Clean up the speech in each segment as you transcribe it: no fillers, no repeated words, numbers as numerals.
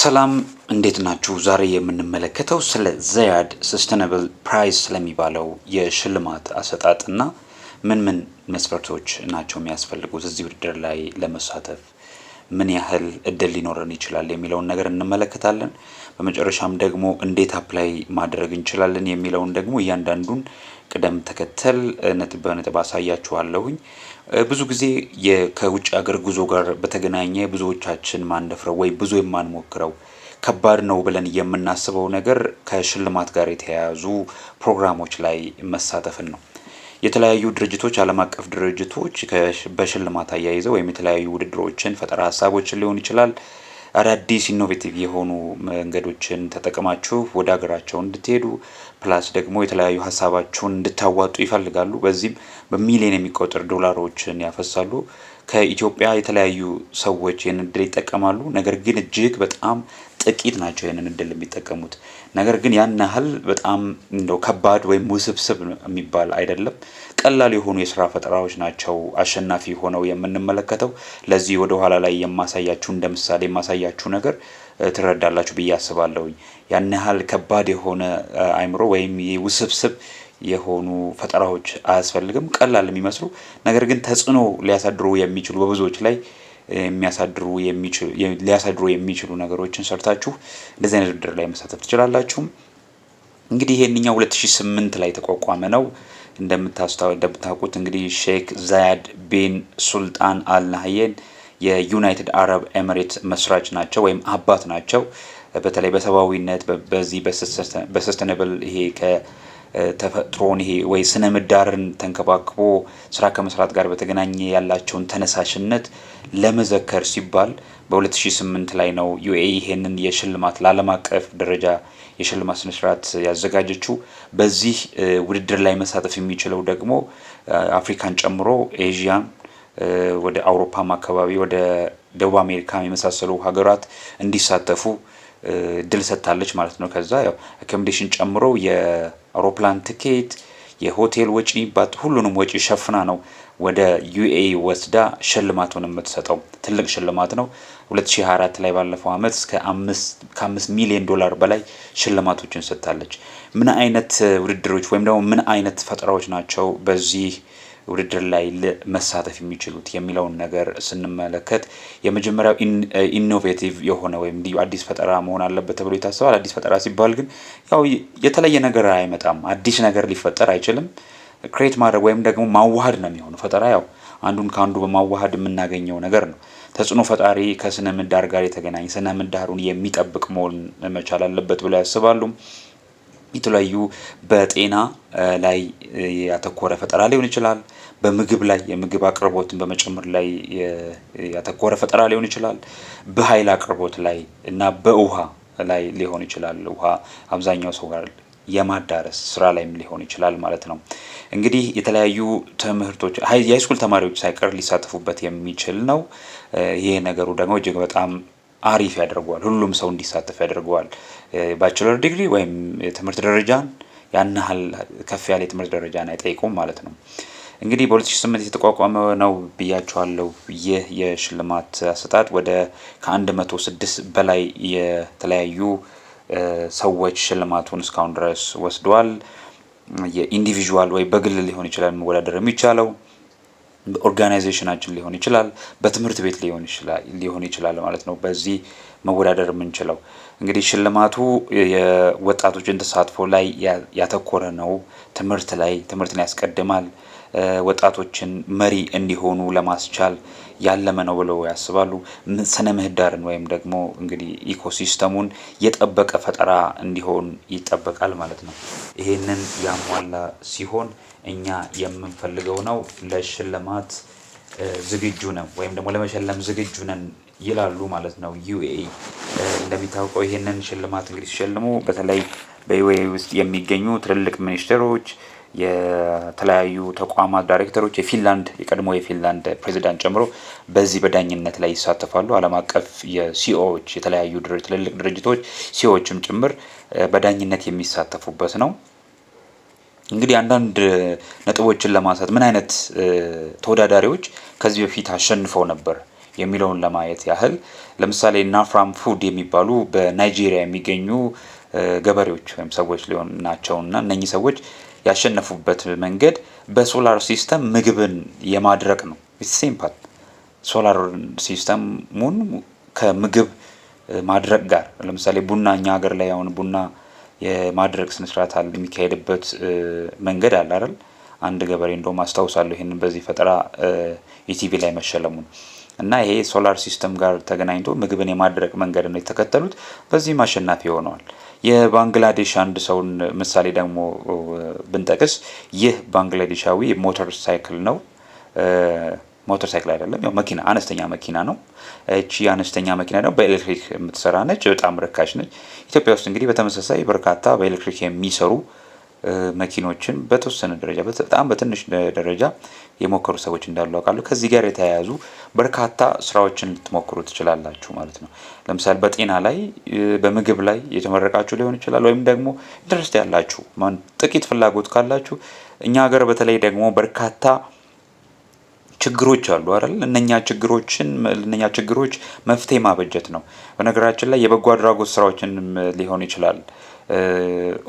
ሰላም፣ እንዴት ናችሁ? ዛሬ የምንመለከተው ስለ Zayed Sustainable Prize ስለሚባለው የሽልማት አሰጣጥና ምን ምን መስፈርቶች ናቸው የሚያስፈልጉት፣ እዚህ ውድድር ላይ ለመሳተፍ ምን ያህል እድል ሊኖረን ይችላል የሚለውን ነገር እንመለከታለን። በመጨረሻም ደግሞ እንዴት apply ማድረግ እንችላለን የሚለውን ደግሞ እያንዳንዱን ቅደም ተከተል ነጥብ በነጥብ አሳያችኋለሁኝ። ብዙ ጊዜ ከውጭ ሀገር ጉዞ ጋር በተገናኘ ብዙዎቻችን ማንደፍረው ወይ ብዙ የማንሞክረው፣ ከባድ ነው ብለን የምናስበው ነገር ከሽልማት ጋር የተያያዙ ፕሮግራሞች ላይ መሳተፍን ነው። የተለያዩ ድርጅቶች፣ ዓለም አቀፍ ድርጅቶች በሽልማት አያይዘው ወይም የተለያዩ ውድድሮችን፣ ፈጠራ ሀሳቦችን ሊሆን ይችላል፣ አዳዲስ innovative የሆኑ መንገዶችን ተጠቅማችሁ ወደ ሀገራቸው እንድትሄዱ plus ደግሞ የተለያዩ ሀሳባችሁን እንድታዋጡ ይፈልጋሉ። በዚህም በሚሊዮን የሚቆጠር ዶላሮችን ያፈሳሉ። ከኢትዮጵያ የተለያዩ ሰዎች ይህንን እድል ይጠቀማሉ። ነገር ግን እጅግ በጣም ጥቂት ናቸው ይህንን እድል የሚጠቀሙት። ነገር ግን ያን ያህል በጣም እንደው ከባድ ወይም ውስብስብ የሚባል አይደለም። ቀላል የሆኑ የስራ ፈጠራዎች ናቸው አሸናፊ ሆነው የምንመለከተው። ለዚህ ወደ ኋላ ላይ የማሳያችሁ፣ እንደ ምሳሌ የማሳያችሁ ነገር ትረዳላችሁ ብዬ አስባለሁኝ። ያን ያህል ከባድ የሆነ አይምሮ ወይም ውስብስብ የሆኑ ፈጠራዎች አያስፈልግም። ቀላል የሚመስሉ ነገር ግን ተጽዕኖ ሊያሳድሩ የሚችሉ፣ በብዙዎች ላይ የሚያሳድሩ ሊያሳድሩ የሚችሉ ነገሮችን ሰርታችሁ እንደዚህ አይነት ውድድር ላይ መሳተፍ ትችላላችሁ። እንግዲህ ይሄንኛው 2008 ላይ የተቋቋመ ነው። እንደምታውቁት እንግዲህ ሼክ ዛያድ ቢን ሱልጣን አል ናህየን የዩናይትድ አረብ ኤሚሬት መስራች ናቸው ወይም አባት ናቸው። በተለይ በሰብአዊነት፣ በዚህ በ sustainable፣ ይሄ ከተፈጥሮን ይሄ ወይ ስነ ምህዳርን ተንከባክቦ ስራ ከመስራት ጋር በተገናኘ ያላቸውን ተነሳሽነት ለመዘከር ሲባል በ2008 ላይ ነው UAE ይሄንን የሽልማት፣ ለዓለም አቀፍ ደረጃ የሽልማት ስነስርዓት ያዘጋጀችው። በዚህ ውድድር ላይ መሳተፍ የሚችለው ደግሞ አፍሪካን ጨምሮ ኤዥያን፣ ወደ አውሮፓም አካባቢ፣ ወደ ደቡብ አሜሪካ የመሳሰሉ ሀገራት እንዲሳተፉ እድል ሰጥታለች ማለት ነው። ከዛ ያው accommodation ጨምሮ የአውሮፕላን ትኬት፣ የሆቴል ወጪ፣ ሁሉንም ወጪ ሸፍና ነው ወደ UAE ወስዳ ሽልማቱን የምትሰጠው። ትልቅ ሽልማት ነው። 2024 ላይ፣ ባለፈው አመት እስከ ከ5 ሚሊዮን ዶላር በላይ ሽልማቶችን ሰጥታለች። ምን አይነት ውድድሮች ወይም ደግሞ ምን አይነት ፈጠራዎች ናቸው በዚህ ውድድር ላይ መሳተፍ የሚችሉት የሚለውን ነገር ስንመለከት የመጀመሪያው innovative የሆነ ወይም ልዩ አዲስ ፈጠራ መሆን አለበት ተብሎ ይታሰባል። አዲስ ፈጠራ ሲባል ግን ያው የተለየ ነገር አይመጣም። አዲስ ነገር ሊፈጠር አይችልም። Create ማድረግ ወይም ደግሞ ማዋሃድ ነው የሚሆነው። ፈጠራ ያው አንዱን ከአንዱ በማዋሃድ የምናገኘው ነገር ነው። ተጽዕኖ ፈጣሪ፣ ከስነ ምህዳር ጋር የተገናኘ፣ ስነ ምህዳሩን የሚጠብቅ መሆን መቻል አለበት ብለው ያስባሉ። የተለያዩ በጤና ላይ ያተኮረ ፈጠራ ሊሆን ይችላል። በምግብ ላይ፣ የምግብ አቅርቦትን በመጨመር ላይ ያተኮረ ፈጠራ ሊሆን ይችላል። በኃይል አቅርቦት ላይ እና በውሃ ላይ ሊሆን ይችላል። ውሃ አብዛኛው ሰው ጋር የማዳረስ ስራ ላይም ሊሆን ይችላል ማለት ነው። እንግዲህ የተለያዩ ትምህርቶች የ high school ተማሪዎች ሳይቀር ሊሳተፉበት የሚችል ነው። ይሄ ነገሩ ደግሞ እጅግ በጣም አሪፍ ያደርገዋል። ሁሉም ሰው እንዲሳተፍ ያደርገዋል። Bachelor degree ወይም የትምህርት ደረጃን፣ ያን ያህል ከፍ ያለ የትምህርት ደረጃን አይጠይቁም ማለት ነው። እንግዲህ በ2008 የተቋቋመ ነው ብያችኋለሁ። ይህ የሽልማት አሰጣጥ ወደ ከ106 በላይ የተለያዩ ሰዎች ሽልማቱን እስካሁን ድረስ ወስደዋል። የ individual ወይ በግል ሊሆን ይችላል መወዳደር የሚቻለው፣ በ organization ኣችን ሊሆን ይችላል፣ በትምህርት ቤት ሊሆን ይችላል ማለት ነው። በዚህ መወዳደር የምንችለው እንግዲህ ሽልማቱ የወጣቶችን ተሳትፎ ላይ ያተኮረ ነው። ትምህርት ላይ፣ ትምህርትን ያስቀድማል። ወጣቶችን መሪ እንዲሆኑ ለማስቻል ያለመ ነው ብለው ያስባሉ። ስነ ምህዳርን ወይም ደግሞ እንግዲህ ecosystem ኡን የጠበቀ ፈጠራ እንዲሆን ይጠበቃል ማለት ነው። ይሄንን ያሟላ ሲሆን እኛ የምንፈልገው ነው፣ ለሽልማት ዝግጁ ነው ወይም ደግሞ ለመሸለም ዝግጁ ነን ይላሉ ማለት ነው። UAE እንደሚታወቀው ይሄንን ሽልማት እንግዲህ ሲሸልሙ በተለይ በ UAE ውስጥ የሚገኙ ትልልቅ ሚኒስትሮች፣ የተለያዩ ተቋማት ዳይሬክተሮች፣ የፊንላንድ፣ የቀድሞ የፊንላንድ ፕሬዚዳንት ጨምሮ በዚህ በዳኝነት ላይ ይሳተፋሉ። ዓለም አቀፍ የ CEO ዎች፣ የተለያዩ ትልልቅ ድርጅቶች CEO ዎችም ጭምር በዳኝነት የሚሳተፉበት ነው። እንግዲህ አንዳንድ ነጥቦችን ለማንሳት፣ ምን አይነት ተወዳዳሪዎች ከዚህ በፊት አሸንፈው ነበር? የሚለውን ለማየት ያህል፣ ለምሳሌ ናፍራም Food የሚባሉ በናይጄሪያ የሚገኙ ገበሬዎች ወይም ሰዎች ሊሆን ናቸው እና እነኚህ ሰዎች ያሸነፉበት መንገድ በ solar system ምግብን የማድረቅ ነው። Simple solar system ኡን ከምግብ ማድረቅ ጋር፣ ለምሳሌ ቡና፣ እኛ ሀገር ላይ አሁን ቡና የማድረቅ ስነስርዓት አለ፣ የሚካሄድበት መንገድ አለ አይደል? አንድ ገበሬ እንደውም አስታውሳለሁ ይሄንን በዚህ ፈጠራ ኢቲቪ ላይ መሸለሙን። እና ይሄ solar system ጋር ተገናኝቶ ምግብን የማድረቅ መንገድ ነው የተከተሉት። በዚህም አሸናፊ ሆነዋል። የባንግላዴሽ አንድ ሰውን ምሳሌ ደግሞ ብንጠቅስ ይህ ባንግላዴሻዊ ሞተር ሳይክል ነው። ሞተር ሳይክል አይደለም፣ ያው መኪና፣ አነስተኛ መኪና ነው። እቺ አነስተኛ መኪና ደግሞ በኤሌክትሪክ የምትሰራ ነች። በጣም ርካሽ ነች። ኢትዮጵያ ውስጥ እንግዲህ በተመሳሳይ በርካታ በኤሌክትሪክ የሚሰሩ መኪኖችን በተወሰነ ደረጃ፣ በጣም በትንሽ ደረጃ የሞከሩ ሰዎች እንዳሉ አውቃለሁ። ከዚህ ጋር የተያያዙ በርካታ ስራዎችን ልትሞክሩ ትችላላችሁ ማለት ነው። ለምሳሌ በጤና ላይ፣ በምግብ ላይ የተመረቃችሁ ሊሆን ይችላል፣ ወይም ደግሞ interest ያላችሁ፣ ጥቂት ፍላጎት ካላችሁ፣ እኛ ሀገር በተለይ ደግሞ በርካታ ችግሮች አሉ አይደል? እነኛ ችግሮች መፍትሄ ማበጀት ነው። በነገራችን ላይ የበጎ አድራጎት ስራዎችንም ሊሆን ይችላል።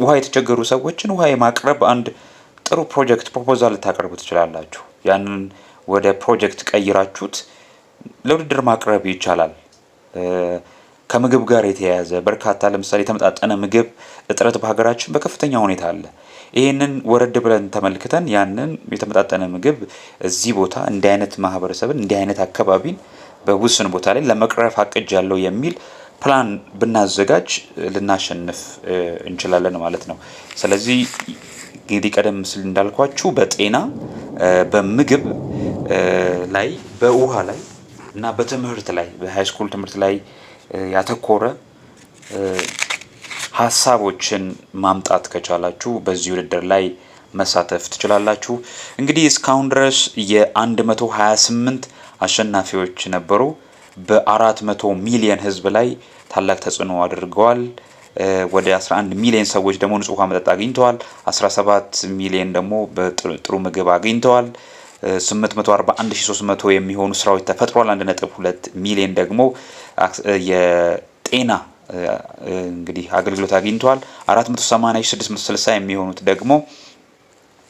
ውሃ የተቸገሩ ሰዎችን ውሃ የማቅረብ አንድ ጥሩ ፕሮጀክት proposal ልታቀርቡ ትችላላችሁ። ያንን ወደ ፕሮጀክት ቀይራችሁት ለውድድር ማቅረብ ይቻላል። ከምግብ ጋር የተያያዘ በርካታ፣ ለምሳሌ የተመጣጠነ ምግብ እጥረት በሀገራችን በከፍተኛ ሁኔታ አለ። ይህንን ወረድ ብለን ተመልክተን ያንን የተመጣጠነ ምግብ እዚህ ቦታ እንዲህ አይነት ማህበረሰብን፣ እንዲህ አይነት አካባቢን በውስን ቦታ ላይ ለመቅረፍ አቅጃለሁ የሚል ፕላን ብናዘጋጅ ልናሸንፍ እንችላለን ማለት ነው። ስለዚህ እንግዲህ ቀደም ሲል እንዳልኳችሁ በጤና፣ በምግብ ላይ፣ በውሃ ላይ እና በትምህርት ላይ፣ በ high school ትምህርት ላይ ያተኮረ ሀሳቦችን ማምጣት ከቻላችሁ በዚህ ውድድር ላይ መሳተፍ ትችላላችሁ። እንግዲህ እስካሁን ድረስ የ128 አሸናፊዎች ነበሩ። በ400 ሚሊየን ህዝብ ላይ ታላቅ ተጽዕኖ አድርገዋል። ወደ 11 ሚሊዮን ሰዎች ደግሞ ንጹህ ውሃ መጠጥ አግኝተዋል። 17 ሚሊዮን ደግሞ በጥሩ ምግብ አግኝተዋል። 841300 የሚሆኑ ስራዎች ተፈጥሯል። 1.2 ሚሊዮን ደግሞ የጤና እንግዲህ አገልግሎት አግኝተዋል። 480660 የሚሆኑት ደግሞ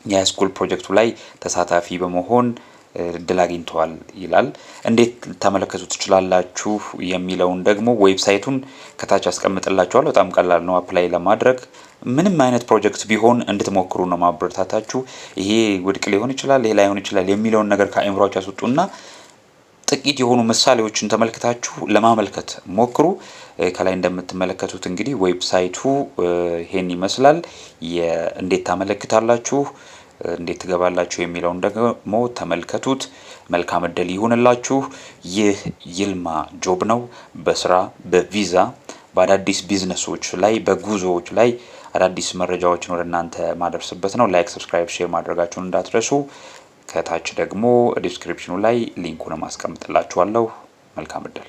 የ high school ፕሮጀክቱ ላይ ተሳታፊ በመሆን እድል አግኝተዋል ይላል። እንዴት ልታመለከቱ ትችላላችሁ የሚለውን ደግሞ website ኡን ከታች አስቀምጥላችኋለሁ። በጣም ቀላል ነው apply ለማድረግ። ምንም አይነት ፕሮጀክት ቢሆን እንድትሞክሩ ነው ማበረታታችሁ። ይሄ ውድቅ ሊሆን ይችላል፣ ይሄ ላይሆን ይችላል የሚለውን ነገር ከአእምሯችሁ አስወጡና ጥቂት የሆኑ ምሳሌዎችን ተመልክታችሁ ለማመልከት ሞክሩ። ከላይ እንደምትመለከቱት እንግዲህ website ኡ ይሄን ይመስላል። እንዴት ታመለክታላችሁ፣ እንዴት ትገባላችሁ የሚለውን ደግሞ ተመልከቱት። መልካም እድል ይሁንላችሁ። ይህ ይልማ Job ነው። በስራ፣ በቪዛ፣ በአዳዲስ ቢዝነሶች ላይ፣ በጉዞዎች ላይ አዳዲስ መረጃዎችን ወደ እናንተ ማደርስበት ነው። Like፣ subscribe፣ share ማድረጋችሁን እንዳትረሱ። ከታች ደግሞ description ኑ ላይ link ኡንም አስቀምጥላችኋለሁ። መልካም እድል።